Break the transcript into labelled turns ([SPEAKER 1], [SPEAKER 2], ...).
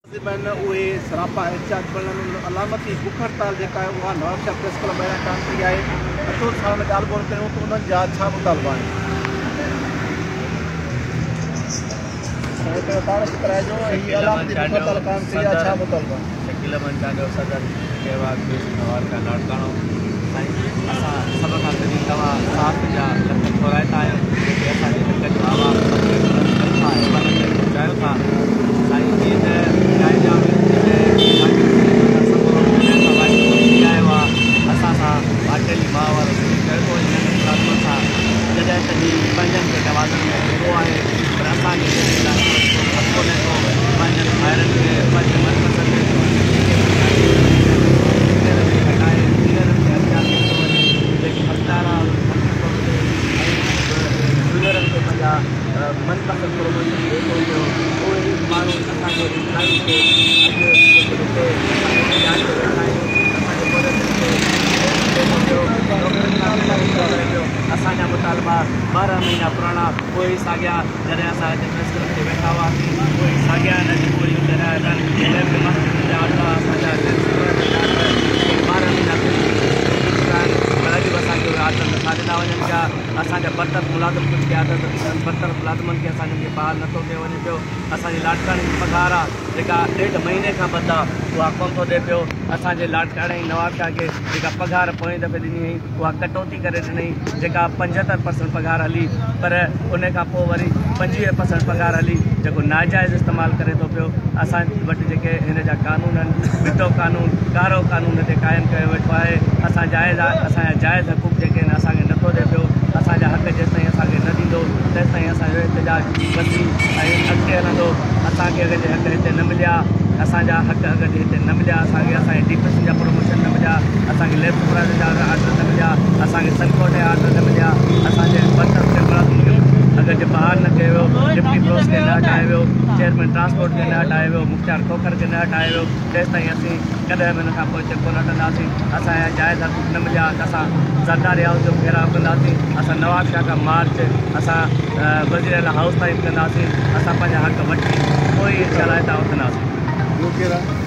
[SPEAKER 1] ملازم آهن اهي سراپا احتجاج بڻيل آهن. علامتي بک هڙتال جيڪا آهي اها نوابشاهه پريس ڪلب ٻاهران قائم ڪئي آهي. اچو ته ساڻن ڳالهه ٻولهه ڪريون ته انهن جا ڇا مطالبا آهن. سائين پنهنجو تعارف ڪرائجو ۽ هي علامتي بک هڙتال قائم ڪئي آهي ڇا مطالبا آهن.
[SPEAKER 2] شڪيل احمد چانڊيو صدر ڪيواڪ بيس نوابشاهه لاڙڪاڻو. سائين اسان سڀ کان پهرين توهان صحافين جا لک ٿورائتا آهيون جيڪي اسان جي حق جو آواز مٿي بلند ڪن ٿا ۽ ايوانن تائين پهچايو ٿا. سائين جيئن ته قائد اعظم سمورو دنيا کان واقف ٿي آيو آهي اسان سان ڀاٽيلي ماء وارو سلوڪ ڪيو ٿو وڃي ننڍن ملازمن سان جڏهن ته هي پنهنجن کي نوازڻ ۾ ڏورو آهي پر اسان کي ڪنهن لاء ڪو حق ڪونهي ٿو پنهنجن ڀائرن کي پنهنجي من پسند جيڪي به سينئرن کي هٽائي جونيئرن کي اڳيان ڪيو ٿو وڃي جيڪي حقدار آهن حق نٿو ملي ۽ جونيئرن کي پنهنجا من پسند پروموشن ڏئي ٿو پيو اهي ئي ماڻهو اسان جي امپلائيز کي اڄ جيڪو هتي اسان احتجاج تي ويٺا آهيون اسان جي پورهيتن کي ٽيڪس ڏئي ٿو پيو نوڪرين کان بي دخل ٿو ڪري پيو اسان جا مطالبا 12 مهينا پراڻا اهي ئي ساڳيا جڏهن اسان هتي پريس ڪلب تي ويٺا هئاسين اهي ئي ساڳيا آهن اڄ اهي ئي اتي رهيا آهن ليفٽ مسجدن جا آرڊر اسان جا ليفٽ سپروائيزر جا آرڊر 12 مهينا ٿي چڪا آهن پر اڄ به اسان کي اهي آرڊر نٿا ڏنا وڃن پيا اسان جا برطرف ملازم ڪجهه قيادت انهن برطرف ملازمن کي اسان کي بحال نٿو ڪيو وڃي پيو اسان جي لاڙڪاڻي جي پگهار آ جيڪا ڏيڍ مهيني کان بند آ اها ڪونه ٿو ڏي پيو اسان جي لاڙڪاڻي ۽ نوابشاهه کي جيڪا پگهار پوئين دفعي ڏني هئي اها ڪٽوتي ڪري ڏنئي جيڪا 75 پرسنٽ پگهار هلي پر ان کان پوء وري 25 پرسنٽ پگهار هلي جيڪو ناجائز استعمال ڪري ٿو پيو اسان وٽ جيڪي هن جا قانون آهن ٻٽو قانون ڪارو قانون هتي قائم ڪيو ويٺو آهي اسان جائز اسان جا جائز حقوق جيڪي آهن اسان کي نٿو ڏي پيو اسان جا حق جيستائين اسان کي نه ڏيندو تيستائين اسان جو احتجاج وڌي ۽ اڳتي هلندو اسان کي اگر جي حق هتي نه مليا اسان جا حق اگر جي هتي نه مليا اسان کي اسان جي ڊي پي سين جا پروموشن نه مليا اسان کي ليب سپروائيزر جا آرڊر نه مليا اسان کي سن ڪورٽ جا آرڊر نه مليا اسان جي برطرف ٿيل ملازمن کي اگر جي بحال نه ڪيو ويو ڊپٽي پروس کي نه هٽايو ويو چيئرمين ٽرانسپورٽ کي نه هٽايو ويو مختيار کوکر کي نه هٽايو ويو تيستائين اسين ڪڏهن به ان کان پوئتي ڪونه هٽنداسين اسان جا جائز حقوق نه مليا ته اسان زرداري هائوس جو گهيراء ڪنداسين اسان نوابشاهه کان مارچ اسان وزير اعليٰ هائوس تائين به ڪنداسين اسان پنهنجا حق وٺي پوء ئي انشاء الله هتان اٿنداسين.
[SPEAKER 1] ٻيو ڪير آهي؟